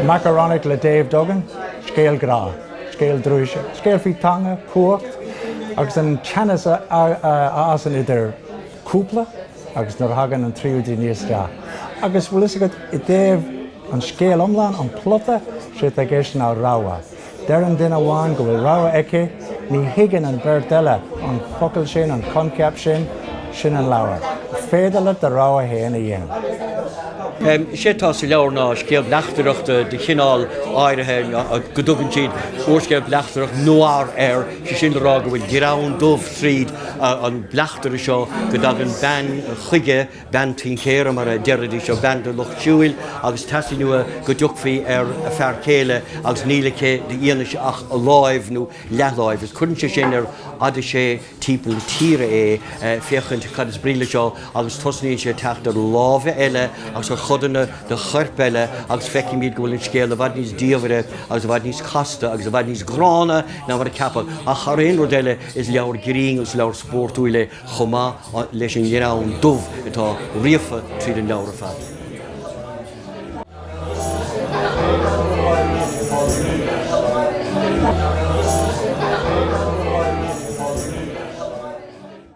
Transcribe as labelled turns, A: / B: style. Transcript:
A: Makaronik le Dave Duggan, scéal grá, scéal drúise, scéal faoi teanga, cumhacht agus an teannas a fhásann idir cúpla agus nuair a thagann an tríú duine isteach. Agus bhfuil fhios agat, i dtaobh an scéal iomlán, an plota, sé atá i gceist ná rogha. Deireann duine amháin go bhfuil rogha aici, ní thuigeann an bheirt eile an focal sin, an coincheap sin, sin an leabhar. Is féidir leat do rogha féin a dhéanamh.
B: Is é atá sa leabhar ná scéal bleachtaireachta de chineál áirithe go dtugann siad úrscéal bleachtaireacht noir air, sé sin le rá go bhfuil greann dubh tríd an bleachtaire seo, go dtagann bean chuige, bean tincéara mar a deiridís, nó bean de lucht siúil, agus teastaíonn uaithi go dtiocfaí ar a fear céile agus níl aici d'fhianaise ach a láimh nó leathláimh. Agus cuireann sé sin ar oidisé timpeall na tíre é féachaint cad is brí le seo agus tosnaíonn sé ag teacht ar lámha eile agus ar chodanna de choirp eile agus feicimid go bhfuil an scéal i bhfad níos diamhaire agus i bhfad níos casta agus i bhfad níos gránna ná mar a ceapadh. Ach thar aon rud eile is leabhar grinn agus leabhar spórtúil é chomh maith leis an ngreann dubh atá ríofa tríd an leabhar ar fad.